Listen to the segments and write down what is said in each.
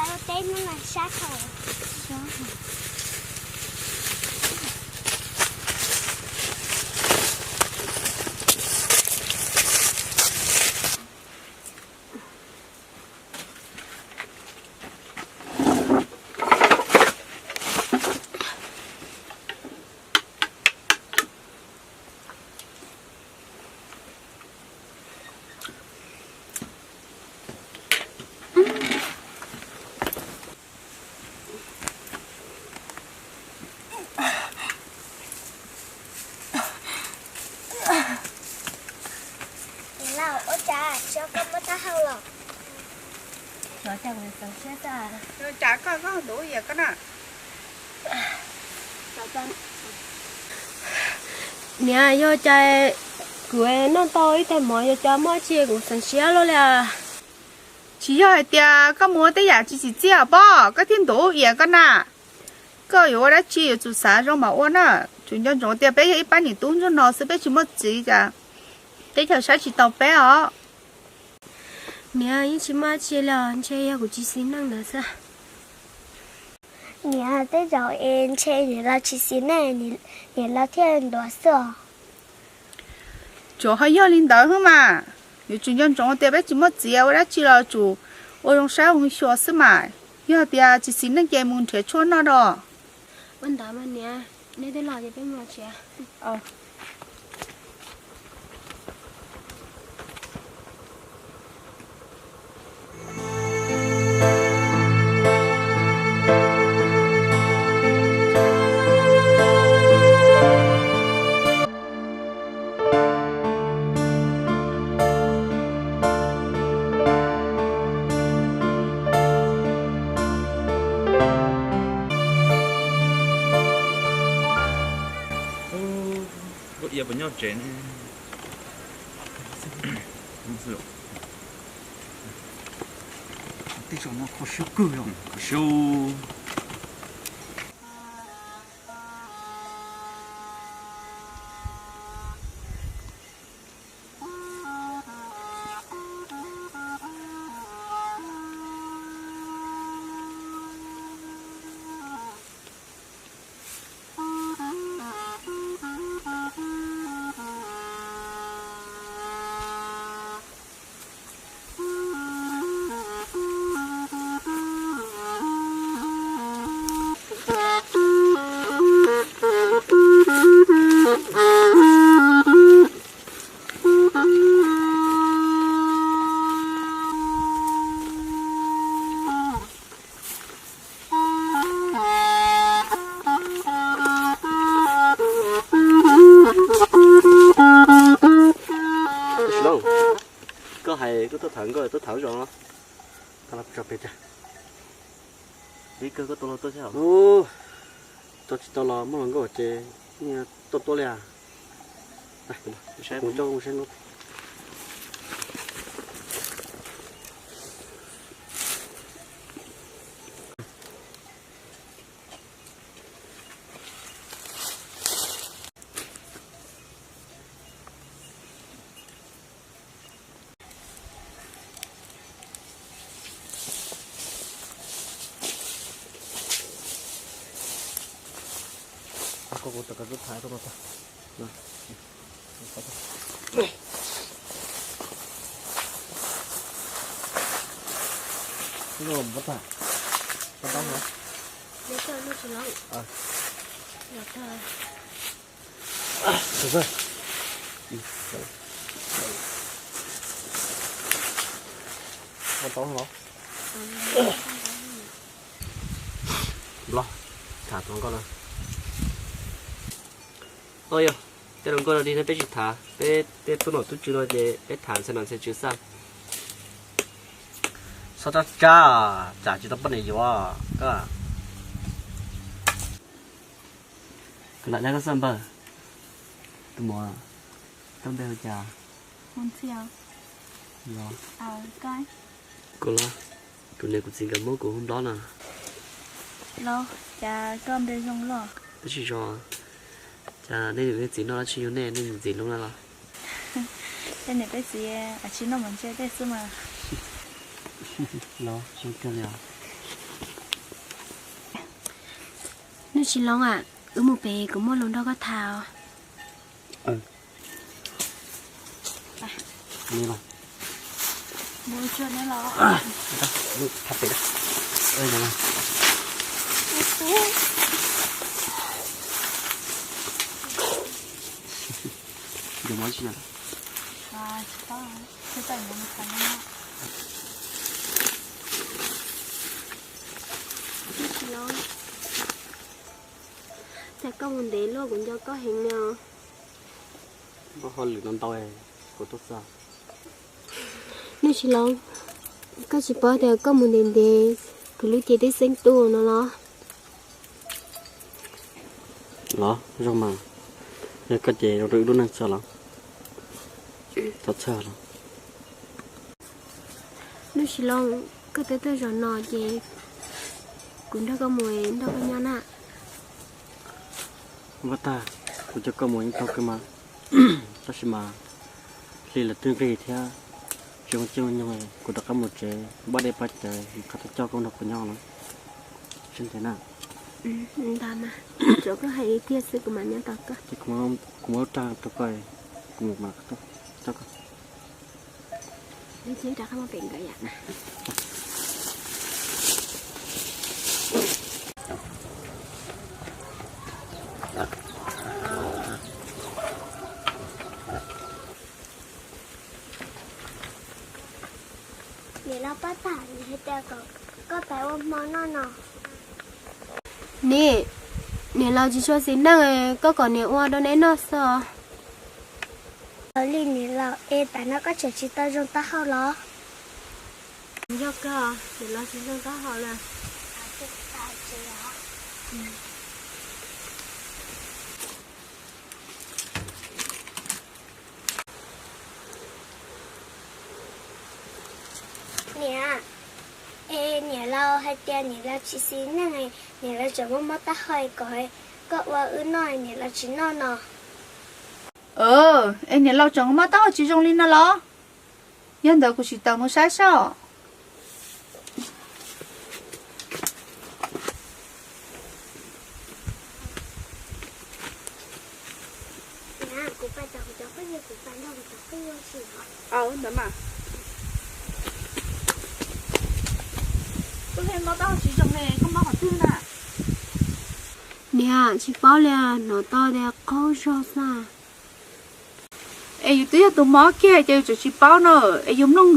Teb hnub no sab dhau. Niam laus, ua cas tsis ua koj muab taub hau los? Ua cas koj koj ntuv iam koj na? Niam, yog cas kuv noj tau ib tais mov yog cas muaj tsi kuv xeev siab luaj li as. Tsis yog hais tias koj mus ua tej yam tsis tsim txiaj pob koj thiaj ntuv iam koj na. Koj yuav ua dab tsi yuav tsum xav zoo mas ua na. Tsum nco ntsoov tias peb yog ib pab niam tub ntsuag no xwb, peb tsis muaj txiv cas teb chaws saib tsis taus peb os. Niam, yeej tsis muaj tsi li os, ntshe yog kuv tsis xis neej ntawd xwb. Niam, tej zaum es ntshe niam laus tsis xis neej, niam laus thiaj ntuav xwb os. Tsuas ho yog li ntawd xwb mas, yuav tsum nco ntsoov tias peb tsis muaj txiv, ua dab tsi los tsum ua zoo saib zoo xyuas xwb mas. Yog tias tsis xis neej ces mus nrhiav tshuaj noj da. Ua ntawd mas niam, neb twb los ces peb mus tsev. Ua ia puas nyob tsev ne? Tej zaum no kho siab kawg, kho siab. Koj hais koj tuaj tham nkauj, tuaj tham zos. Tau los tso pem tiag. Vim kawg koj tau los tuaj thiab. Tso tsis tau los muaj hluas nkauj ces tuaj tuaj li. Kuv coj mus saib no. Nplob, tham tau nkauj na. Os yog, tej hluas nkauj no dig no peb tsis tham, peb tej tub nom tub tswv no ces peb tham ntxhais nom ntxhais tswv xwb. Txhob txhob tsab, tsam tsis tau poj niam yuav koj. Kuv lam dag koj xwb npawg. Tus muam, koj npe hu cas? Kuv los, kuv niam kuv txiv nkawd muab kuv hu Nplob no. Los, cas koj npe zoo loj? Twb tsis zoo. Cas nej niam nej txiv noj dab tsi yug nej, nej niam txiv hlub na los? Tej niam tej txiv tsis noj mov ntse tej xwb mas. Los zoo kawg li os. Nuj Tsis Loo, wb mus pem, kuv muaj lus nrog koj tham. Cas koj mus ntev luaj, kuv nco koj heev li os. Koj ho lwm no ntau, kuv tuaj txog. Nuj Tsis Loo, koj tsis paub tias koj mus ntev ntev, kuv lub cev twb xeeb tu no los? Los zoo mas, yog koj ces zoo rau wb lub neej txog los. Txog txog los. Nuj Tsis Loo, koj twb tuaj zaum no ces kuv nrog koj mus, nrog koj nyob na. Npaj tag, kuv coj koj mus yeej tau kawg mas, tab sis mas hli los twb nqig thiab, tsis muaj caij muaj nyoog, kuv rov qab mus tsev npaj dej pab cawv, kuv rov qab tuaj coj koj nrog kuv nyob no. Sib ntev na. Ntag mas, tsuav koj hais li tiag xwb kuv mam nyob tos koj. Ces kuv muab lub raj rau koj, kuv mam rov qab tuaj coj koj. Niam laus pab tham, nws hais tias kom koj pab ua hmo noj no. Nim, niam laus tsis tshua xis neej, koj kom niam ua rau neb noj xwb. Ua li niam laus, es tam no koj tseem tsis tau zoo taub hau los? Yog kawg, niam laus tsis zoo taub hau li. Niam, es niam laus hais tias niam laus tsis xis neej, niam laus tseem muaj mob taub hau, kom koj ua wb noj, niam laus tsis noj no. Es niam laus tseem mob taub hau tsis zoo li no los? Yog ntawd kuv tsis tau mus saib saib os. Ntawd mas. Koj mob taub hau tsis zoo li, koj mob qhov twg na? Niam, tsis paub li, hnov tau tias qaug zog xwb. Es yus twb yog tus mob kiag ces yus tseem tsis paub no, es yus mloog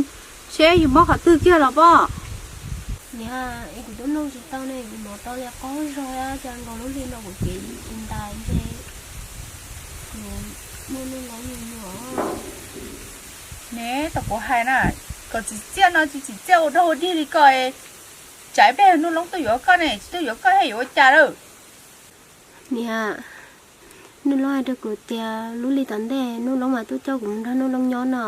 seb yus mob qhov twg kiag los pom. Niam, es kuv twb mloog tsis tau ne, kuv hnov tau li qaug zog, cas nkaus lub hli no kuv cev tsis ntais ntshe kuv muaj nuj lob nyuam nyuam. Ne, tau kuv hais na, kom txiv txiaj no tsis txiv txiaj ua dog ua dig li koj, tsam ib pliag nuj loob tuaj yuav koj ne, tsis tuaj yuav koj thiaj yuav ua cas lawm. Niam, nuj loob hais rau kuv tias lub hli tom ntej nuj loob mas tuaj coj kuv mus nrog nuj loob nyob no.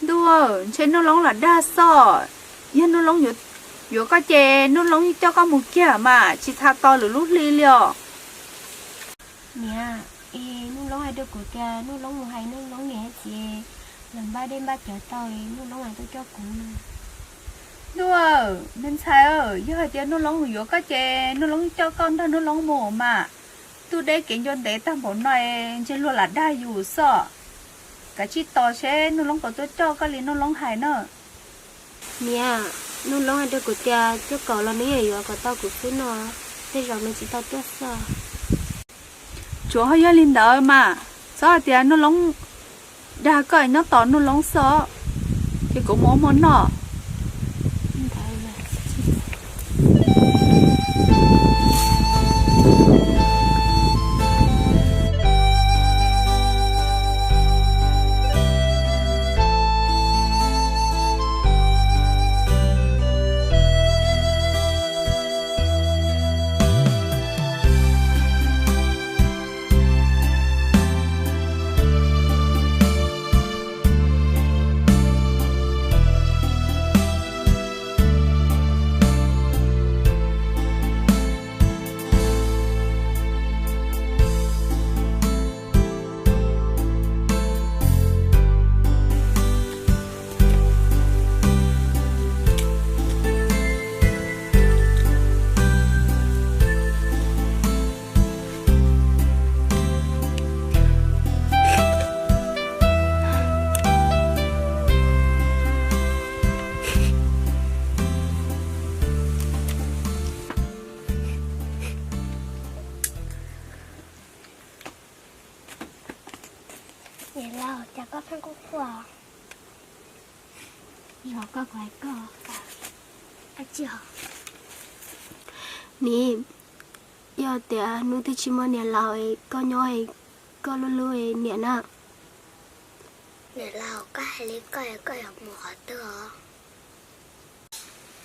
Ntuj, ntshe nuj loob lam dag xwb. Yog nuj loob yuav koj ces nuj loob yeej coj koj mus kiag mas tsis tas tos lwm lub hli li os. Niam, es nuj loob hais rau kuv tias nuj loob mus hais nuj loob niam txiv, lawv npaj dej npaj cawv tau, nuj loob mas tuaj coj kuv no. Ntuj, me ntxhais, yog hais tias nuj loob yuav koj ces nuj loob coj koj nrog nuj loob mus mas. Ntuj deb kev ncua ntev tag npaum no, ntshe luag lam dag yus xwb. Kav tsij tos seb nuj loob puas tuaj coj koj li nuj loob hais na. Niam, nuj loob hais rau kuv tias cuaj kaum los nws yeej yuav kom tau kuv xwb no, tej zaum nws tsis tau tuaj xwb. Tsuav ho yog li ntawd mas, txhob hais tias nuj loob dag koj, nyob tos nuj loob xwb, ces kuv mus ua hmo noj. Niam laus, cas koj pheej quaj quaj? Zov koj kuv hais koj. Nim, yog tias hnub twg tsis muaj niam laus, koj nyob, koj hlub hlub niam na. Niam laus, koj hais li koj, koj yuav mus qhov twg os?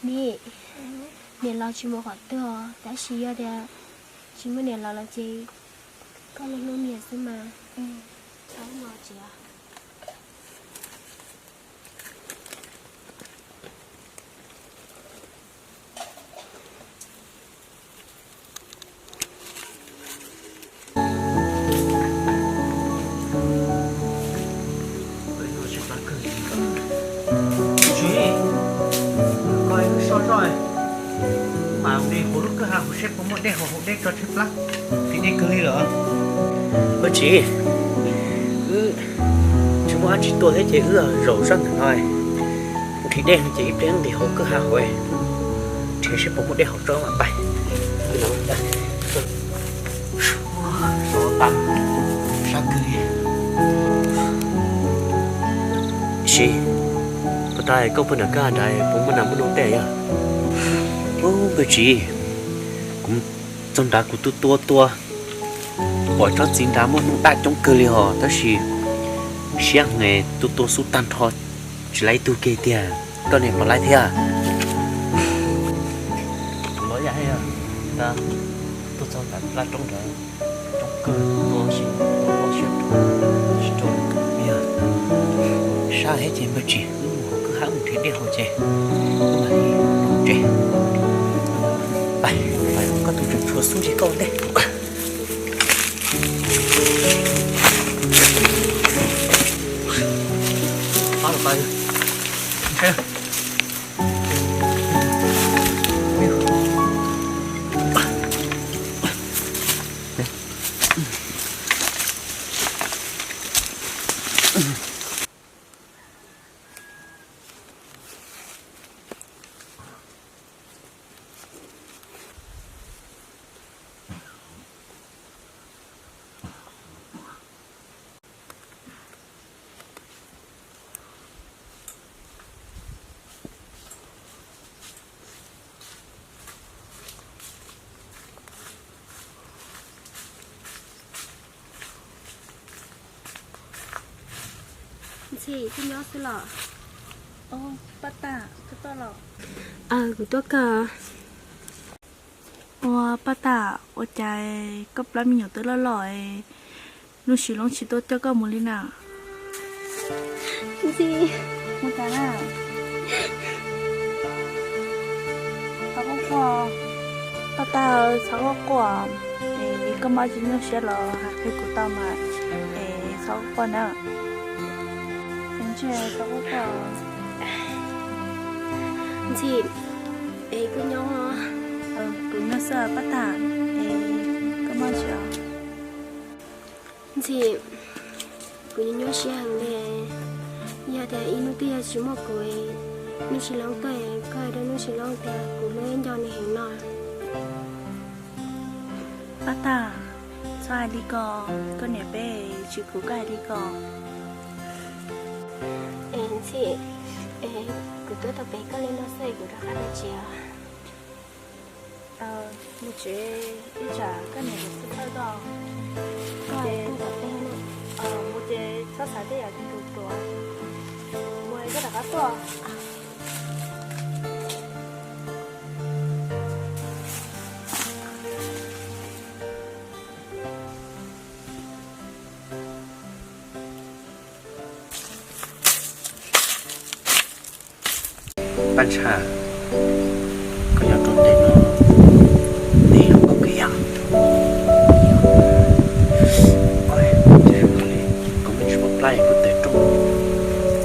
Nim, niam laus tsis mus qhov twg os, tab sis yog tias tsis muaj niam laus lawm ces koj hlub hlub niam xwb mas. Koj so zoj mas mus nqis hauv lub kwj ha hauv seb puas muaj dej haus, haus dej tso tshaib plab, nqhis dej kawg li lawm. Ua tsis, wb tsis muaj dab tsi tuaj thiab ces wb zaum zoj ntawm no, nqhis dej no ces ib pliag nqis hauv kwj ha hauv, nrhiav seb puas muaj dej haus tso mam pais. Sab kawg li. Siv, puas tas koj puag nram kwj ha nrad puas muaj nas muaj noog tej yog? Ub, Nkauj Tsis, kuv txog nrad kuv tua tua tua, pom tsob txiv nrad muaj noog daj coob kawg li hos, tab sis siab heev, tua tua xub tag nrho tsis laib ib tug kiag tiag. Koj niam pom laib thiab? Kuv los yam, tua txog nrad laj roob nrad, roob kawg tua si, tua siab rau, tsis rau. Sab heev ces Nkauj Tsis, wb mus hauv kwj ha mus nrhiav dej haus ces wb mam li los tsev. Pais, pais, koj tus tseem tshuav xub ntseg koj ua ntej. Ntxhi, koj nyob xwb los? Paj Tag, koj tuaj los? Aws, kuv tuaj kawg. Ua Paj Tag, ua cas koj plab me nyuam twb loj loj, Nuj Sis Loob tsis tuaj coj koj mus li na? Ntxhi, ua cas na? Txhob quaj quaj. Paj Tag, txhob quaj quaj, es koj mob tsis nyuaj siab los hais qhia kuv tau mas, es txhob quaj quaj na. Txhob quaj quaj. Ntxhi, es koj nyob? Kuv nyob xwb Paj Tag, es koj mob tsis os? Ntxhi, kuv nyuaj siab heev li. Yog tias ib hnub twg yog tsis muaj kuv, Nuj Sis Loob tuaj, koj hais rau Nuj Sis Loob tias kuv hlub nco nws heev no. Paj Tag, txhob hais li ko, koj niam peb tsis pub koj hais li ko. Es Ntxhi, es kuv tuaj tau pem koj li no xwb kuv rov qab mus tsev os. Mus tsev ib tsam koj niam kuv xwb tawj koj. Mus ces txhob xav tej yam ruam ruam, mus koj rov qab tuaj. Paj Ntsha, koj nyob rau ntawm no, neb hlub koj kawg yam. Koj muaj ib plab kuv tawm rooj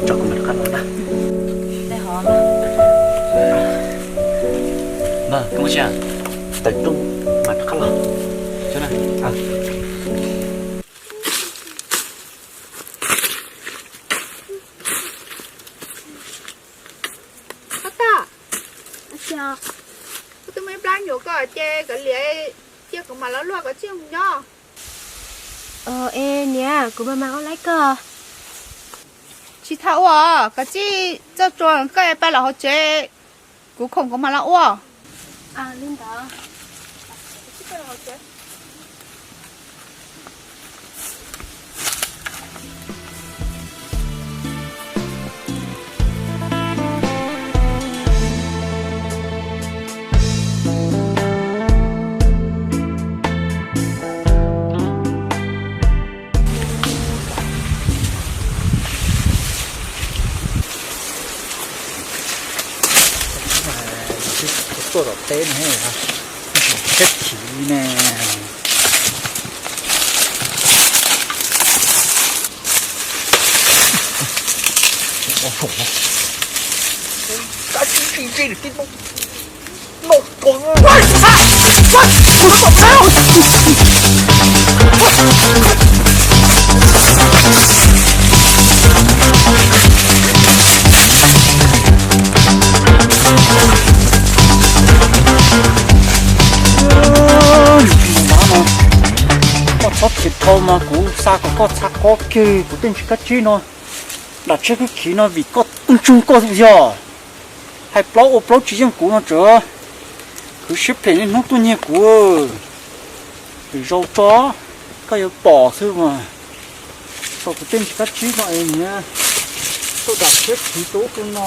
tso kuv mam rov qab los na. Koj muaj sia, tawm rooj mam rov qab los. Paj Tag, kuv twb muaj ib plab nyuam koj ces koj liam cia kuv mam los luaj koj thiaj mus nyob. Es niam, kuv mam mam ua laib koj. Tsis txhob ua, koj txij txoj tsua koj pab los hauv tsev, kuv khoom kuv mam los ua. Tuaj tom teb no, tsheb chiv ne. Koj txhob khiav dhau mas kuv xa kom koj txhaj qhov kawg kuv tej ntsis kab tsib no. Dam tsheb khwb khiv no vim koj tus ntsuag koj yog. Hais plaub ua plaub tsis yeej kuv no tseem khwv siab phem niaj hnub tuaj nyiag kuv. Zaum tso, koj yuav pom xwb mas. Tau kuv tej ntsis kab tsib no es niag tuaj dam tsheb khiv rau ub rau no.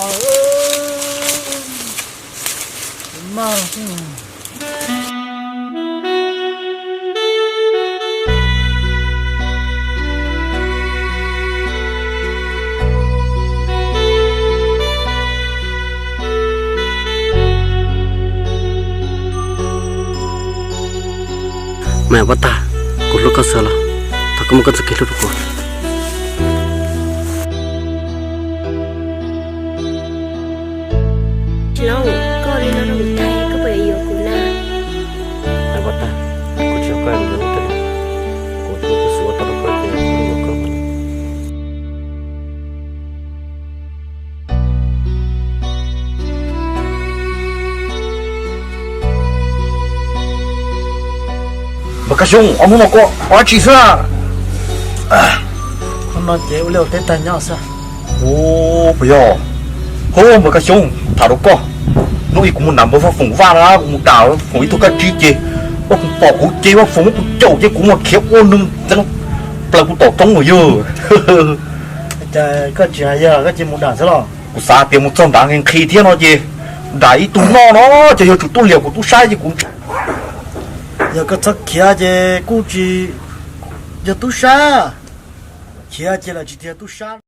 Maiv Paj Tag, kuv hlub koj xwb los, thov koj muab koj txoj kev hlub rau kuv. Tsis lauj, koj li no rau kuv tag, koj puas yuav kuv na? Maiv Paj Tag, kuv tsis yog koj yuav kuv li, kuv hlub koj xwb ua tau rau koj ces kuv yuav koj. Npawg Kab Xyooj, ob hnub no koj ua dab tsi xwb? Hnub no ces ua liaj ua teb tag nyob xwb. Ua, puas yog? Hub, Npawg Kab Xyooj, tham rau koj. Hnub ib kuv mus nram npawg Vaj Foom vaj na, kuv mus dam Vaj Foom ib tug kab tsib ces Vaj Foom pom kuv ces Vaj Foom muab kuv caum ces kuv mas khiav ua nws txeev plaws kuv tom roob lawm yog. Koj tsis hais yog koj cia mus dam xwb los? Kuv xav tias mus txog nrad nqhis nqhis thiab no ces dam ib tug noj no ces yog tsum tub liam kuv tub sab ces kuv. Yog koj txhob khiav ces kuj tsis yog tub sab. Khiav ces lawv tsis tias tub sab.